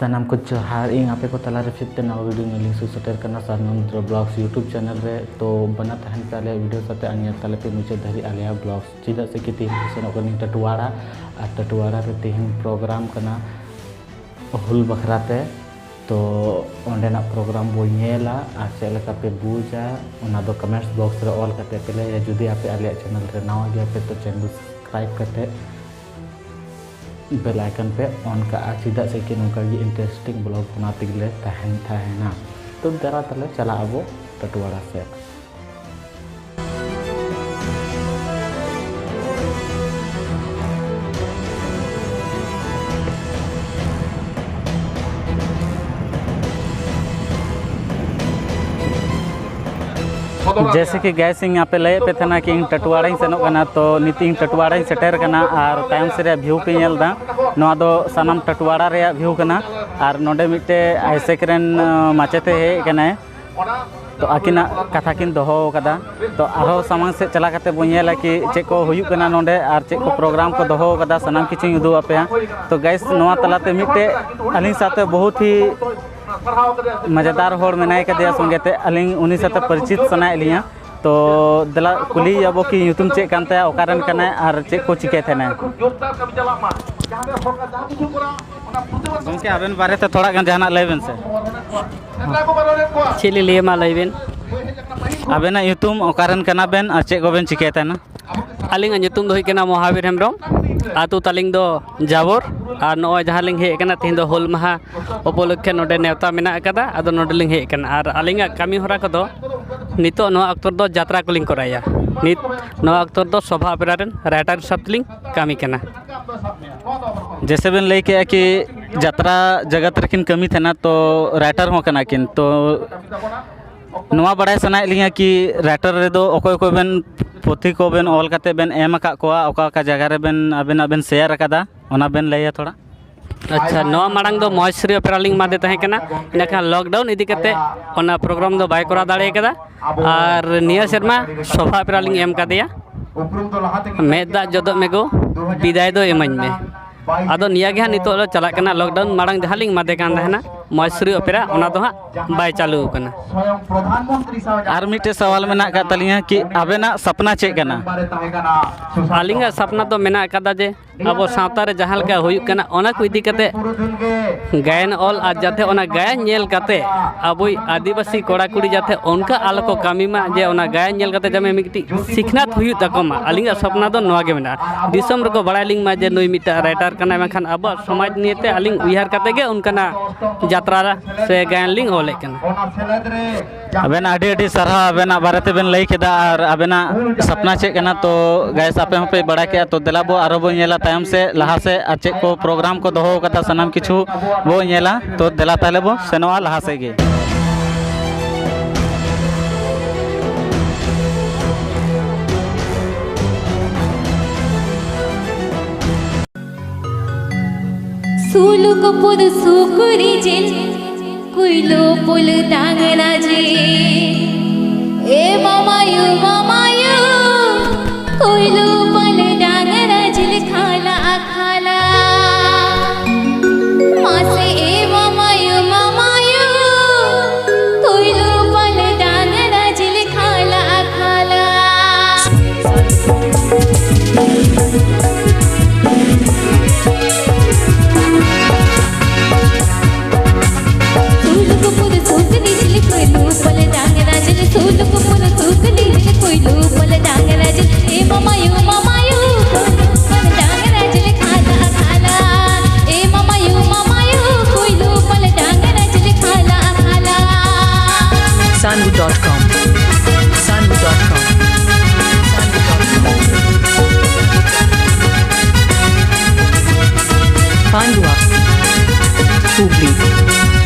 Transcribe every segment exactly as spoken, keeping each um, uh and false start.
ᱥᱟᱱᱟᱢ ᱠᱚ ᱡᱚᱦᱟᱨ, ᱤᱧ ᱟᱯᱮ ᱠᱚ ᱛᱟᱞᱟᱨᱮ ᱯᱷᱤᱨ ᱛᱮ ᱱᱟᱣᱟ ᱵᱷᱤᱰᱤᱭᱳ ᱧᱮᱞᱤᱧ ᱥᱩᱨ ᱥᱮᱴᱮᱨ ᱠᱟᱱᱟ ᱥᱟᱨᱱᱟᱢ ᱵᱞᱚᱜᱥ YouTube ᱪᱮᱱᱮᱞ ᱨᱮ᱾ ᱛᱚ ᱵᱟᱱᱟ ᱛᱟᱦᱮᱱ ᱯᱮ ᱟᱞᱮᱭᱟᱜ ᱵᱷᱤᱰᱤᱭᱳ ᱥᱟᱛᱮ ᱟᱨ ᱧᱮᱞ ᱛᱟᱞᱮ ᱯᱮ ᱢᱩᱪᱟᱹᱫ ᱫᱷᱟᱹᱨᱤᱡ ᱟᱞᱮᱭᱟᱜ ᱵᱞᱚᱜᱥ, ᱪᱮᱫᱟᱜ ᱥᱮ ᱠᱤ ᱛᱮᱦᱮᱧ ᱥᱮᱱᱚᱜ ᱠᱟᱹᱱᱟᱹᱧ ᱴᱟᱴᱩᱣᱟᱲᱟ, ᱟᱨ ᱴᱟᱴᱩᱣᱟᱲᱟ ᱨᱮ ᱛᱮᱦᱮᱧ ᱯᱨᱳᱜᱨᱟᱢ ᱠᱟᱱᱟ ᱦᱩᱞ ᱵᱟᱠᱷᱨᱟ ᱛᱮ᱾ ᱛᱚ ᱚᱸᱰᱮᱱᱟᱜ ᱯᱨᱳᱜᱨᱟᱢ ᱵᱚᱱ ᱧᱮᱞᱟ ᱟᱨ ᱪᱮᱫ ᱞᱮᱠᱟ ᱯᱮ ᱵᱩᱡᱟ, ᱚᱱᱟ ᱫᱚ ᱠᱚᱢᱮᱱᱴᱥ ᱵᱚᱠᱥ ᱨᱮ ᱚᱞ ᱠᱟᱛᱮ ᱯᱮ ᱞᱟᱹᱭᱟ᱾ ᱡᱩᱫᱤ ᱟᱯᱮ ᱟᱞᱮᱭᱟᱜ ᱪᱮᱱᱮᱞ ᱨᱮ ᱱᱟᱣᱟ ᱜᱮᱭᱟ ᱯᱮ, ᱛᱚ ᱪᱮᱱᱮᱞ ᱥᱟᱵᱥᱠᱨᱟᱭᱤᱵ ᱠᱟᱛᱮ ᱵᱮᱞ ᱟᱭᱠᱚᱱ ᱯᱮ ᱚᱱ ᱠᱟᱜᱼᱟ, ᱪᱮᱫᱟᱜ ᱥᱮ ᱠᱤ ᱱᱚᱝᱠᱟ ᱜᱮ ᱤᱱᱴᱟᱨᱮᱥᱴᱤᱝ ᱵᱞᱚᱜ ᱵᱮᱱᱟᱣ ᱛᱮᱜᱮ ᱞᱮ ᱛᱟᱦᱮᱱ ᱛᱟᱦᱮᱱᱟ᱾ ᱛᱚ ᱫᱮᱞᱟ ᱛᱟᱦᱞᱮ ᱪᱟᱞᱟᱜ ᱟᱵᱚ ᱴᱟᱴᱩᱣᱟᱲᱟ ᱥᱮᱫ᱾ ᱡᱮᱭᱥᱮ ᱠᱤ ᱜᱟᱭᱥ, ᱤᱧ ᱟᱯᱮ ᱞᱟᱹᱭᱮᱫ ᱯᱮ ᱛᱟᱦᱮᱱᱟ ᱠᱤ ᱤᱧ ᱴᱟᱴᱩᱣᱟᱲᱟᱧ ᱥᱮᱱᱚᱜ ᱠᱟᱱᱟ, ᱛᱚ ᱱᱤᱛ ᱤᱧ ᱴᱟᱴᱩᱣᱟᱲᱟᱧ ᱥᱮᱴᱮᱨ ᱠᱟᱱᱟ᱾ ᱟᱨ ᱛᱟᱭᱚᱢ ᱥᱮᱫ ᱨᱮᱭᱟᱜ ᱵᱷᱤᱭᱩ ᱯᱮ ᱧᱮᱞ ᱮᱫᱟ, ᱱᱚᱣᱟ ᱫᱚ ᱥᱟᱱᱟᱢ ᱴᱟᱴᱩᱣᱟᱲᱟ ᱨᱮᱭᱟᱜ ᱵᱷᱤᱭᱩ ᱠᱟᱱᱟ᱾ ᱟᱨ ᱱᱚᱰᱮ ᱢᱤᱫᱴᱮᱡ ᱟᱭᱥᱮᱠ ᱨᱮᱱ, ᱟᱸ, ᱢᱟᱪᱮᱛᱮ ᱦᱮᱡ ᱟᱠᱟᱱᱟᱭ, ᱛᱚ ᱟᱹᱠᱤᱱᱟᱜ ᱠᱟᱛᱷᱟ ᱠᱤᱱ ᱫᱚᱦᱚ ᱟᱠᱟᱫᱟ᱾ ᱛᱚ ᱟᱨᱦᱚᱸ ᱥᱟᱢᱟᱝ ᱥᱮᱫ ᱪᱟᱞᱟᱣ ᱠᱟᱛᱮ ᱵᱚᱱ ᱧᱮᱞᱟ ᱠᱤ ᱪᱮᱫ ᱠᱚ ᱦᱩᱭᱩᱜ ᱠᱟᱱᱟ ᱱᱚᱰᱮ ᱟᱨ ᱪᱮᱫ ᱠᱚ ᱯᱨᱳᱜᱨᱟᱢ ᱠᱚ ᱫᱚᱦᱚ ᱟᱠᱟᱫᱟ, ᱥᱟᱱᱟᱢ ᱠᱤᱪᱷᱩᱧ ᱩᱫᱩᱜ ᱟᱯᱮᱭᱟ᱾ ᱛᱚ ᱜᱟᱭᱥ, ᱱᱚᱣᱟ ᱛᱟᱞᱟᱛᱮ ᱢᱤᱫᱴᱮᱡ ᱟᱹᱞᱤᱧ ᱥᱟᱶᱛᱮ ᱵᱚᱦᱩᱛ ᱦᱤ ᱢᱟᱡᱮᱫᱟᱨ ᱦᱚᱲ ᱢᱮᱱᱟᱭ ᱠᱟᱫᱮᱭᱟ ᱥᱚᱸᱜᱮ ᱛᱮ, ᱟᱹᱞᱤᱧ ᱩᱱᱤ ᱥᱟᱶᱛᱮ ᱯᱚᱨᱤᱪᱤᱛ ᱥᱟᱱᱟᱭᱮᱫ ᱞᱤᱧᱟ᱾ ᱛᱚ ᱫᱮᱞᱟ ᱠᱩᱞᱤᱭᱮᱭᱟᱵᱚ ᱠᱤ ᱧᱩᱛᱩᱢ ᱪᱮᱫ ᱠᱟᱱ ᱛᱟᱭᱟ, ᱚᱠᱟ ᱨᱮᱱ ᱠᱟᱱᱟᱭ ᱟᱨ ᱪᱮᱫ ᱠᱚ ᱪᱤᱠᱟᱹᱭ ᱛᱟᱦᱮᱱᱟᱭ᱾ ᱜᱚᱢᱠᱮ, ᱟᱵᱮᱱ ᱵᱟᱨᱮᱛᱮ ᱛᱷᱚᱲᱟ ᱜᱟᱱ ᱡᱟᱦᱟᱱᱟᱜ ᱞᱟᱹᱭ ᱵᱮᱱ ᱥᱮ᱾ ᱪᱮᱫ ᱞᱤᱧ ᱞᱟᱹᱭᱟ, ᱢᱟ ᱞᱟᱹᱭ ᱵᱮᱱ᱾ ᱟᱵᱮᱱᱟᱜ ᱧᱩᱛᱩᱢ, ᱚᱠᱟ ᱨᱮᱱ ᱠᱟᱱᱟ ᱵᱮᱱ ᱟᱨ ᱪᱮᱫ ᱠᱚᱵᱮᱱ ᱪᱤᱠᱟᱹᱭ ᱛᱟᱦᱮᱱᱟ? ᱟᱹᱞᱤᱧᱟᱜ ᱧᱩᱛᱩᱢ ᱫᱚ ᱦᱩᱭᱩᱜ ᱠᱟᱱᱟ ᱢᱚᱦᱟᱵᱤᱨ ᱦᱮᱢᱵᱨᱚᱢ, ᱟᱹᱛᱩ ᱛᱟᱹᱞᱤᱧ ᱫᱚ ᱡᱟᱵᱚᱨ᱾ ᱟᱨ ᱱᱚᱜᱼᱚᱭ ᱡᱟᱦᱟᱸ ᱞᱤᱧ ᱦᱮᱡ ᱟᱠᱟᱱᱟ, ᱛᱮᱦᱮᱧ ᱫᱚ ᱦᱩᱞ ᱢᱟᱦᱟ ᱩᱯᱚᱞᱚᱠᱠᱷᱮ ᱱᱚᱰᱮ ᱱᱮᱣᱛᱟ ᱢᱮᱱᱟᱜ ᱟᱠᱟᱫᱟ, ᱟᱫᱚ ᱱᱚᱰᱮ ᱞᱤᱧ ᱦᱮᱡ ᱟᱠᱟᱱᱟ᱾ ᱟᱨ ᱟᱹᱞᱤᱧᱟᱜ ᱠᱟᱹᱢᱤ ᱦᱚᱨᱟ ᱠᱚᱫᱚ ᱱᱤᱛᱚᱜ ᱱᱚᱣᱟ ᱚᱠᱛᱚ ᱨᱮᱫᱚ ᱡᱟᱛᱨᱟ ᱠᱚᱞᱤᱧ ᱠᱚᱨᱟᱣᱮᱫᱼᱟ᱾ ᱱᱤᱛ ᱱᱚᱣᱟ ᱚᱠᱛᱚ ᱨᱮᱫᱚ ᱥᱚᱵᱷᱟ ᱚᱯᱮᱨᱟ ᱨᱮᱱ ᱨᱟᱭᱴᱟᱨ ᱦᱤᱥᱟᱹᱵ ᱛᱮᱞᱤᱧ ᱠᱟᱹᱢᱤ ᱠᱟᱱᱟ᱾ ᱡᱮᱭᱥᱮ ᱵᱮᱱ ᱞᱟᱹᱭ ᱠᱮᱜᱼᱟ ᱠᱤ ᱡᱟᱛᱨᱟ ᱡᱟᱜᱟᱛ ᱨᱮᱠᱤᱱ ᱠᱟᱹᱢᱤ ᱛᱟᱦᱮᱱᱟ, ᱛᱚ ᱨᱟᱭᱴᱟᱨ ᱦᱚᱸ ᱠᱟᱱᱟ ᱠᱤᱱ, ᱛᱚ ᱱᱚᱣᱟ ᱵᱟᱲᱟᱭ ᱥᱟᱱᱟᱭᱮᱫ ᱞᱤᱧᱟ ᱠᱤ ᱨᱟᱭᱴᱟᱨ ᱨᱮᱫᱚ ᱚᱠᱚᱭ ᱚᱠᱚᱭ ᱵᱮᱱ, ᱯᱩᱛᱷᱤ ᱠᱚᱵᱮᱱ ᱚᱞ ᱠᱟᱛᱮ ᱵᱮᱱ ᱮᱢ ᱟᱠᱟᱫ ᱠᱚᱣᱟ, ᱚᱠᱟ ᱚᱠᱟ ᱡᱟᱭᱜᱟ ᱨᱮᱵᱮᱱ ᱟᱵᱮᱱᱟᱜ ᱵᱮᱱ ᱥᱮᱭᱟᱨ ᱟᱠᱟᱫᱟ, ᱚᱱᱟ ᱵᱮᱱ ᱞᱟᱹᱭᱟ ᱛᱷᱚᱲᱟ? ᱟᱪᱪᱷᱟ, ᱱᱚᱣᱟ ᱢᱟᱲᱟᱝ ᱫᱚ ᱢᱚᱦᱮᱥᱣᱚᱨᱤ ᱚᱯᱮᱨᱟ ᱞᱤᱧ ᱮᱢᱟᱫᱮ ᱛᱟᱦᱮᱸ ᱠᱟᱱᱟ, ᱤᱱᱟᱹᱠᱷᱟᱱ ᱞᱚᱠᱰᱟᱣᱩᱱ ᱤᱫᱤ ᱠᱟᱛᱮ ᱚᱱᱟ ᱯᱨᱳᱜᱨᱟᱢ ᱫᱚ ᱵᱟᱭ ᱠᱚᱨᱟᱣ ᱫᱟᱲᱮ ᱠᱟᱫᱟ᱾ ᱟᱨ ᱱᱤᱭᱟᱹ ᱥᱮᱨᱢᱟ ᱥᱚᱵᱷᱟ ᱚᱯᱮᱨᱟ ᱞᱤᱧ ᱮᱢ ᱠᱟᱫᱮᱭᱟ, ᱢᱮᱫ ᱫᱟᱜ ᱡᱚᱫᱚᱜ ᱢᱮᱜᱳ, ᱵᱤᱫᱟᱭ ᱫᱚ ᱮᱢᱟᱹᱧ ᱢᱮ᱾ ᱟᱫᱚ ᱱᱤᱭᱟᱹ ᱜᱮ ᱦᱟᱸᱜ ᱱᱤᱛᱚᱜ ᱫᱚ ᱪᱟᱞᱟᱜ ᱠᱟᱱᱟ, ᱞᱚᱠᱰᱟᱣᱩᱱ ᱢᱟᱲᱟᱝ ᱡᱟᱦᱟᱸ ᱞᱤᱧ ᱮᱢᱟᱫᱮ ᱠᱟᱱ ᱛᱟᱦᱮᱱᱟ ᱢᱚᱭᱥᱩᱨᱤ ᱚᱯᱮᱨᱟ, ᱚᱱᱟ ᱫᱚ ᱦᱟᱸᱜ ᱵᱟᱭ ᱪᱟᱹᱞᱩ ᱟᱠᱟᱱᱟ᱾ ᱟᱨ ᱢᱤᱫᱴᱮᱡ ᱥᱟᱣᱟᱞ ᱢᱮᱱᱟᱜ ᱟᱠᱟᱫ ᱛᱟᱹᱞᱤᱧᱟ ᱠᱤ ᱟᱵᱮᱱᱟᱜ ᱥᱟᱯᱱᱟ ᱪᱮᱫ ᱠᱟᱱᱟ? ᱟᱹᱞᱤᱧᱟᱜ ᱥᱟᱯᱱᱟ ᱫᱚ ᱢᱮᱱᱟᱜ ᱟᱠᱟᱫᱟ ᱡᱮ ᱟᱵᱚ ᱥᱟᱶᱛᱟ ᱨᱮ ᱡᱟᱦᱟᱸ ᱞᱮᱠᱟ ᱦᱩᱭᱩᱜ ᱠᱟᱱᱟ, ᱚᱱᱟ ᱠᱚ ᱤᱫᱤ ᱠᱟᱛᱮ ᱜᱟᱭᱟᱱ ᱚᱞ, ᱟᱨ ᱡᱟᱛᱮ ᱚᱱᱟ ᱜᱟᱭᱟᱱ ᱧᱮᱞ ᱠᱟᱛᱮ ᱟᱵᱚᱭᱤᱡ ᱟᱹᱫᱤᱵᱟᱹᱥᱤ ᱠᱚᱲᱟ ᱠᱩᱲᱤ ᱡᱟᱛᱮ ᱚᱱᱠᱟ ᱟᱞᱚ ᱠᱚ ᱠᱟᱹᱢᱤ ᱢᱟ, ᱡᱮ ᱚᱱᱟ ᱜᱟᱭᱟᱱ ᱧᱮᱞ ᱠᱟᱛᱮ ᱡᱟᱢᱮ ᱢᱤᱫᱴᱤᱡ ᱥᱤᱠᱷᱱᱟᱹᱛ ᱦᱩᱭᱩᱜ ᱛᱟᱠᱚ ᱢᱟ᱾ ᱟᱹᱞᱤᱧᱟᱜ ᱥᱚᱯᱱᱟ ᱫᱚ ᱱᱚᱣᱟ ᱜᱮ ᱢᱮᱱᱟᱜᱼᱟ, ᱫᱤᱥᱚᱢ ᱨᱮᱠᱚ ᱵᱟᱲᱟᱭ ᱞᱤᱧ ᱢᱟ ᱡᱮ ᱱᱩᱭ ᱢᱤᱫᱴᱟᱝ ᱨᱟᱭᱴᱟᱨ ᱠᱟᱱᱟᱭ, ᱢᱮᱱᱠᱷᱟᱱ ᱟᱵᱚᱣᱟᱜ ᱥᱚᱢᱟᱡᱽ ᱱᱤᱭᱮᱛᱮ ᱟᱹᱞᱤᱧ ᱩᱭᱦᱟᱹᱨ ᱠᱟᱛᱮ ᱜᱮ ᱚᱱᱠᱟᱱᱟᱜ ᱡᱟᱛᱨᱟ ᱥᱮ ᱜᱟᱭᱟᱱ ᱞᱤᱧ ᱚᱞᱮᱫ ᱠᱟᱱᱟ᱾ ᱟᱵᱮᱱ ᱟᱹᱰᱤ ᱟᱹᱰᱤ ᱥᱟᱨᱦᱟᱣ, ᱟᱵᱮᱱᱟᱜ ᱵᱟᱨᱮ ᱛᱮᱵᱮᱱ ᱞᱟᱹᱭ ᱠᱮᱫᱟ ᱟᱨ ᱟᱵᱮᱱᱟᱜ ᱥᱟᱯᱱᱟ ᱪᱮᱫ ᱠᱟᱱᱟ᱾ ᱛᱚ ᱜᱟᱭᱮᱥ, ᱟᱯᱮ ᱦᱚᱸᱯᱮ ᱵᱟᱲᱟᱭ ᱠᱮᱫᱟ, ᱛᱚ ᱫᱮᱞᱟ ᱵᱚ ᱟᱨᱦᱚᱸ ᱵᱚ ᱧᱮᱞᱟ ᱛᱟᱭᱚᱢ ᱥᱮᱫ ᱞᱟᱦᱟ ᱥᱮᱫ ᱟᱨ ᱪᱮᱫ ᱠᱚ ᱯᱨᱳᱜᱨᱟᱢ ᱠᱚ ᱫᱚᱦᱚ ᱠᱟᱫᱟ, ᱥᱟᱱᱟᱢ ᱠᱤᱪᱷᱩ ᱵᱚ ᱧᱮᱞᱟ᱾ ᱛᱚ ᱫᱮᱞᱟ ᱛᱟᱦᱞᱮ ᱵᱚ ᱥᱮᱱᱚᱜᱼᱟ ᱞᱟᱦᱟ ᱥᱮᱫ ᱜᱮ᱾ ᱥᱩᱞᱩᱠ ᱯᱩᱨ ᱥᱩᱠᱨᱤ ᱡᱤᱞ, ᱠᱩᱭᱞᱩ ᱯᱩᱞ ᱰᱟᱝᱨᱟ ᱡᱤᱞ᱾ ᱮ ᱢᱟᱢᱟᱭᱩ, ᱢᱟᱢᱟᱭᱩ, ᱠᱩᱭᱞᱩ ᱯᱩᱞ ᱰᱟᱝᱨᱟ ᱡᱤᱞ ᱠᱷᱟᱞᱟ ᱠᱷᱟᱞᱟ᱾ ᱢᱟᱥᱮ ᱮ ᱢᱟᱢᱟᱭᱩ, ᱢᱟᱢᱟᱭᱩ, ᱠᱩᱭᱞᱩ ᱯᱩᱞ ᱰᱟᱝᱨᱟ ᱡᱤᱞ ᱠᱷᱟᱞᱟ ᱠᱷᱟᱞᱟ᱾ ᱥᱩᱞᱩᱠ ᱯᱩᱨ ᱥᱩᱠᱨᱤ ᱡᱤᱞ ᱠᱩᱭᱞᱩ ᱯᱚᱞ ᱰᱟᱝᱨᱟ ᱡᱤᱞ, ᱥᱩᱞᱩᱠ ᱯᱩᱨ ᱥᱩᱠᱨᱤ ᱡᱤᱞ ᱠᱩᱭᱞᱩ ᱯᱚᱞ ᱰᱟᱝᱨᱟ ᱡᱤᱞ, ᱮ ᱢᱟᱢᱟᱭᱩ, ᱢᱟᱢᱟᱭᱩ, ᱠᱩᱭᱞᱩ ᱯᱚᱞ ᱰᱟᱝᱨᱟ ᱡᱤᱞ ᱠᱷᱟᱞᱟ ᱠᱷᱟᱞᱟ, ᱮ ᱢᱟᱢᱟᱭᱩ, ᱢᱟᱢᱟᱭᱩ, ᱠᱩᱭᱞᱩ ᱯᱚᱞ ᱰᱟᱝᱨᱟ ᱡᱤᱞ ᱠᱷᱟᱞᱟ ᱠᱷᱟᱞᱟ᱾ Sanvu dot com. Sanvu dot com. Sanvu dot com. Pandua. Hubli.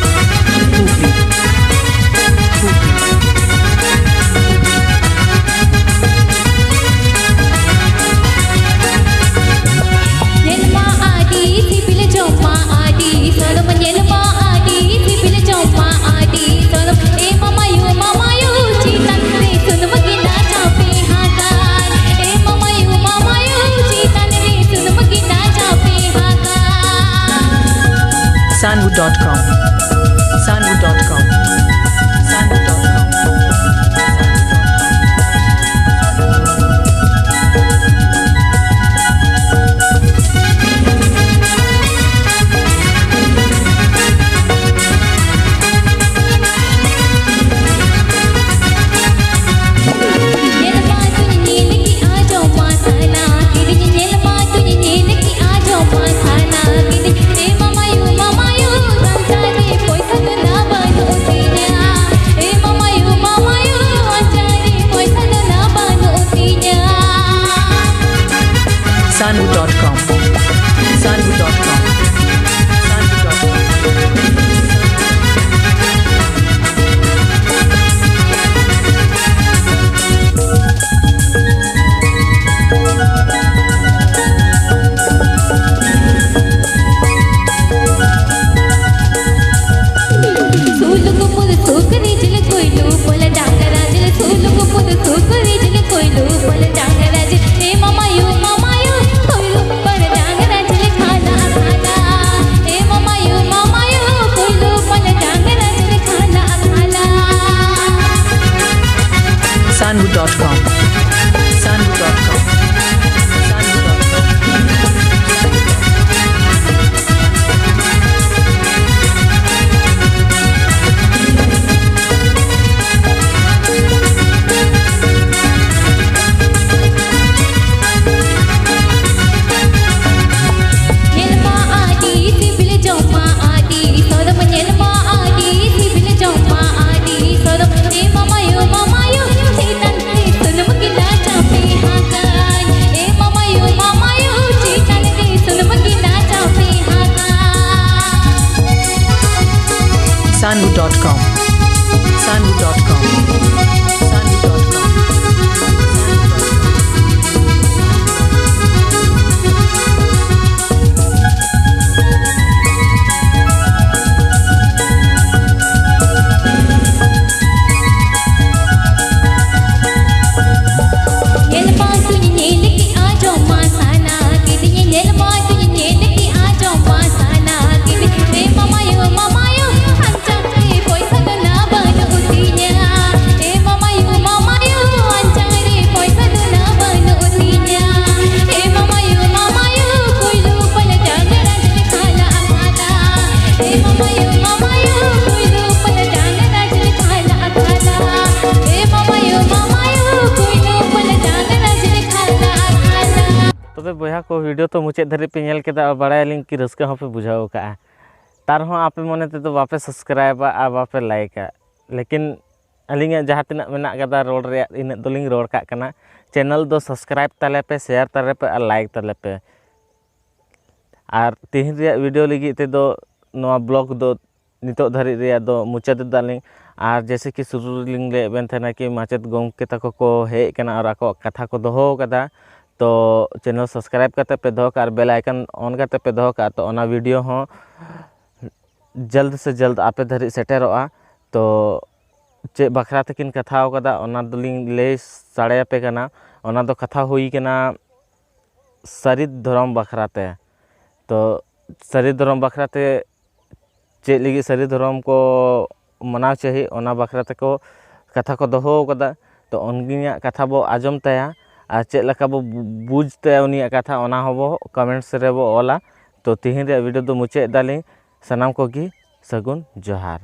Hubli. Hubli. ᱧᱮᱞ ᱢᱟ ᱟᱹᱰᱤ ᱥᱤᱵᱤᱞ, ᱡᱚᱢ ᱢᱟ ᱟᱹᱰᱤ ᱥᱚᱲᱚᱢ, ᱧᱮᱞ ᱢᱟ ᱟᱹᱰᱤ ᱥᱤᱵᱤᱞ, ᱡᱚᱢ ᱢᱟ ᱟᱹᱰᱤ ᱥᱚᱲᱚᱢ᱾ ᱮ ᱢᱟᱢᱟᱭᱩ, ᱢᱟᱢᱟᱭᱩ, ᱪᱮᱛᱟᱱ ᱨᱮ ᱥᱩᱱᱩᱢ ᱜᱮ ᱱᱟ ᱪᱟᱯᱮ ᱦᱟᱠᱟᱱ᱾ ᱮ ᱢᱟᱢᱟᱭᱩ, ᱢᱟᱢᱟᱭᱩ, ᱪᱮᱛᱟᱱ ᱨᱮ ᱥᱩᱱᱩᱢ ᱜᱮ ᱱᱟ ᱪᱟᱯᱮ ᱦᱟᱠᱟᱱ᱾ dot com. Sanvu dot com. Sanvu dot com. ᱧᱮᱞ ᱢᱟ ᱛᱩᱧ ᱧᱮᱞ ᱠᱮᱜᱼᱟ, ᱡᱚᱢ ᱢᱟ ᱥᱟᱱᱟ ᱠᱤᱫᱤᱧ᱾ ᱧᱮᱞ ᱢᱟ ᱛᱩᱧ ᱧᱮᱞ ᱠᱮᱜᱼᱟ, ᱡᱚᱢ ᱢᱟ ᱥᱟᱱᱟ ᱠᱤᱫᱤᱧ᱾ ᱮ ᱢᱟᱢᱟᱭᱩ, ᱢᱟᱢᱟᱭᱩ, ᱟᱧᱪᱟᱨ ᱨᱮ ᱯᱚᱭᱥᱟ ᱫᱚ ᱱᱟ ᱵᱟᱹᱱᱩᱜ ᱛᱤᱧᱟ᱾ ᱮ ᱢᱟᱢᱟᱭᱩ, ᱢᱟᱢᱟᱭᱩ, ᱟᱧᱪᱟᱨ ᱨᱮ ᱯᱚᱭᱥᱟ ᱫᱚ ᱱᱟ ᱵᱟᱹᱱᱩᱜ ᱛᱤᱧᱟ᱾ Sanvu dot com. Sanvu dot com. Sanvu dot com. ᱥᱩᱞᱩᱠ ᱯᱩᱫ ᱥᱩᱠᱨᱤ ᱡᱤᱞ ᱠᱚᱭᱞᱩ ᱯᱚᱞ ᱰᱟᱝᱨᱟ ᱡᱤᱞ, ᱥᱩᱞᱩᱠ ᱯᱩᱫ ᱥᱩᱠᱨᱤ ᱡᱤᱞ ᱠᱚᱭᱞᱩ ᱯᱚᱞ ᱰᱟᱝᱨᱟ ᱡᱤᱞ᱾ ᱮ ᱢᱟᱢᱟᱭᱩ, ᱢᱟᱢᱟᱭᱩ, ᱠᱚᱭᱞᱩ ᱯᱚᱞ ᱰᱟᱝᱨᱟ ᱡᱤᱞ ᱠᱷᱟᱞᱟ ᱠᱷᱟᱞᱟ᱾ ᱮ ᱢᱟᱢᱟᱭᱩ, ᱢᱟᱢᱟᱭᱩ, ᱠᱚᱭᱞᱩ ᱯᱚᱞ ᱰᱟᱝᱨᱟ ᱡᱤᱞ ᱠᱷᱟᱞᱟ ᱠᱷᱟᱞᱟ᱾ Sanvu dot com. Sanvu dot com. Sanvu dot com. ᱧᱮᱞ ᱢᱟ ᱟᱹᱰᱤ ᱥᱤᱵᱤᱞ, ᱡᱚᱢ ᱢᱟ ᱟᱹᱰᱤ ᱥᱚᱨᱚᱢ᱾ ᱧᱮᱞ ᱢᱟ ᱟᱹᱰᱤ ᱥᱤᱵᱤᱞ, ᱡᱚᱢ ᱢᱟ ᱟᱹᱰᱤ ᱥᱚᱨᱚᱢ᱾ ᱮ ᱢᱟᱢᱟᱭᱩ, ᱢᱟᱢᱟᱭᱩ, ᱪᱮᱛᱟᱱ ᱨᱮ ᱥᱩᱱᱩᱢ ᱜᱤᱞᱟ ᱪᱟᱯᱮ ᱦᱟᱠᱟᱧ᱾ ᱮ ᱢᱟᱢᱟᱭᱩ, ᱢᱟᱢᱟᱭᱩ, ᱪᱮᱛᱟᱱ ᱨᱮ ᱥᱩᱱᱩᱢ ᱜᱤᱞᱟ ᱪᱟᱯᱮ ᱦᱟᱠᱟᱧ᱾ Sanvu dot com. Sanvu dot com. Sanvu dot com. ᱧᱮᱞ ᱢᱟ ᱛᱩᱧ ᱧᱮᱞ ᱠᱮᱜᱼᱟ, ᱡᱚᱢ ᱢᱟ ᱥᱟᱱᱟ ᱠᱤᱫᱤᱧ᱾ ᱧᱮᱞ ᱢᱟ ᱛᱩᱧ ᱧᱮᱞ ᱠᱮᱜᱼᱟ, ᱡᱚᱢ ᱢᱟ ᱥᱟᱱᱟ ᱠᱤᱫᱤᱧ᱾ ᱮ ᱢᱟᱢᱟᱭᱩ, ᱛᱚᱵᱮ ᱵᱚᱭᱦᱟ ᱠᱚ, video ᱛᱚ ᱢᱩᱪᱟᱹᱫ ᱫᱷᱟᱹᱨᱤᱡ ᱯᱮ ᱧᱮᱞ ᱠᱮᱫᱟ ᱟᱨ ᱵᱟᱲᱟᱭᱟᱞᱤᱧ ᱠᱤ ᱨᱟᱹᱥᱠᱟᱹ ᱦᱚᱸᱯᱮ ᱵᱩᱡᱷᱟᱹᱣ ᱟᱠᱟᱫᱼᱟ᱾ ᱛᱟᱨ ᱨᱮᱦᱚᱸ ᱟᱯᱮ ᱢᱚᱱᱮ ᱛᱮᱫᱚ ᱵᱟᱯᱮ subscribeᱟ ᱟᱨ ᱵᱟᱯᱮ likeᱟ, ᱞᱮᱠᱤᱱ ᱟᱹᱞᱤᱧᱟᱜ ᱡᱟᱦᱟᱸ ᱛᱤᱱᱟᱹᱜ ᱢᱮᱱᱟᱜ ᱠᱟᱫᱟ ᱨᱚᱲ ᱨᱮᱭᱟᱜ, ᱤᱱᱟᱹᱜ ᱫᱚᱞᱤᱧ ᱨᱚᱲ ᱠᱟᱜ ᱠᱟᱱᱟ᱾ Channel ᱫᱚ subscribe ᱛᱟᱞᱮ ᱯᱮ, share ᱛᱟᱞᱮ ᱯᱮ ᱟᱨ like ᱛᱟᱞᱮ ᱯᱮ᱾ ᱟᱨ ᱛᱮᱦᱮᱧ ᱨᱮᱭᱟᱜ video ᱞᱟᱹᱜᱤᱫ ᱛᱮᱫᱚ ᱱᱚᱣᱟ vlog ᱫᱚ ᱱᱤᱛᱚᱜ ᱫᱷᱟᱹᱨᱤᱡ ᱨᱮᱭᱟᱜ ᱫᱚ ᱢᱩᱪᱟᱹᱫ ᱮᱫᱟᱞᱤᱧ᱾ ᱟᱨ ᱡᱮᱭᱥᱮ ᱠᱤ ᱥᱩᱨᱩ ᱨᱮᱞᱤᱧ ᱞᱟᱹᱭᱮᱫ ᱵᱮᱱ ᱛᱟᱦᱮᱱᱟ ᱠᱤ ᱢᱟᱪᱮᱫ ᱜᱚᱢᱠᱮ ᱛᱟᱠᱚ ᱠᱚ ᱦᱮᱡ ᱟᱠᱟᱱᱟ ᱟᱨ ᱟᱠᱚᱣᱟᱜ ᱠᱟᱛᱷᱟ ᱠᱚ ᱫᱚᱦᱚ ᱟᱠᱟᱫᱟ, ᱛᱚ channel subscribe ᱠᱟᱛᱮ ᱯᱮ ᱫᱚᱦᱚ ᱠᱟᱜᱼᱟ ᱟᱨ bell icon on ᱠᱟᱛᱮ ᱯᱮ ᱫᱚᱦᱚ ᱠᱟᱜᱼᱟ᱾ ᱛᱚ ᱚᱱᱟ video ᱦᱚᱸ ᱡᱟᱞᱫ ᱥᱮ ᱡᱟᱞᱫ ᱟᱯᱮ ᱫᱷᱟᱹᱨᱤᱡ ᱥᱮᱴᱮᱨᱚᱜᱼᱟ᱾ ᱛᱚ ᱪᱮᱫ ᱵᱟᱠᱷᱨᱟ ᱛᱮᱠᱤᱱ ᱠᱟᱛᱷᱟ ᱟᱠᱟᱫᱟ ᱚᱱᱟ ᱫᱚᱞᱤᱧ ᱞᱟᱹᱭ ᱥᱟᱰᱮᱭᱟᱯᱮ ᱠᱟᱱᱟ᱾ ᱚᱱᱟ ᱫᱚ ᱠᱟᱛᱷᱟ ᱦᱩᱭ ᱠᱟᱱᱟ ᱥᱟᱹᱨᱤ ᱫᱷᱚᱨᱚᱢ ᱵᱟᱠᱷᱨᱟ ᱛᱮ᱾ ᱛᱚ ᱥᱟᱹᱨᱤ ᱫᱷᱚᱨᱚᱢ ᱵᱟᱠᱷᱨᱟ ᱛᱮ ᱪᱮᱫ ᱞᱟᱹᱜᱤᱫ ᱥᱟᱹᱨᱤ ᱫᱷᱚᱨᱚᱢ ᱠᱚ ᱢᱟᱱᱟᱣ ᱪᱟᱹᱦᱤ, ᱚᱱᱟ ᱵᱟᱠᱷᱨᱟ ᱛᱮᱠᱚ ᱠᱟᱛᱷᱟ ᱠᱚ ᱫᱚᱦᱚ ᱟᱠᱟᱫᱟ᱾ ᱛᱚ ᱩᱱᱤᱭᱟᱜ ᱠᱟᱛᱷᱟ ᱵᱚ ᱟᱸᱡᱚᱢ ᱛᱟᱭᱟ ᱟᱨ ᱪᱮᱫ ᱞᱮᱠᱟ ᱵᱚ ᱵᱩᱡᱽ ᱛᱟᱭᱟ ᱩᱱᱤᱭᱟᱜ ᱠᱟᱛᱷᱟ, ᱚᱱᱟ ᱦᱚᱸᱵᱚ comments ᱨᱮᱵᱚ ᱚᱞᱟ᱾ ᱛᱚ ᱛᱮᱦᱮᱧ ᱨᱮᱭᱟᱜ video ᱫᱚ ᱢᱩᱪᱟᱹᱫ ᱮᱫᱟᱞᱤᱧ᱾ ᱥᱟᱱᱟᱢ ᱠᱚᱜᱮ ᱥᱟᱹᱜᱩᱱ ᱡᱚᱦᱟᱨ᱾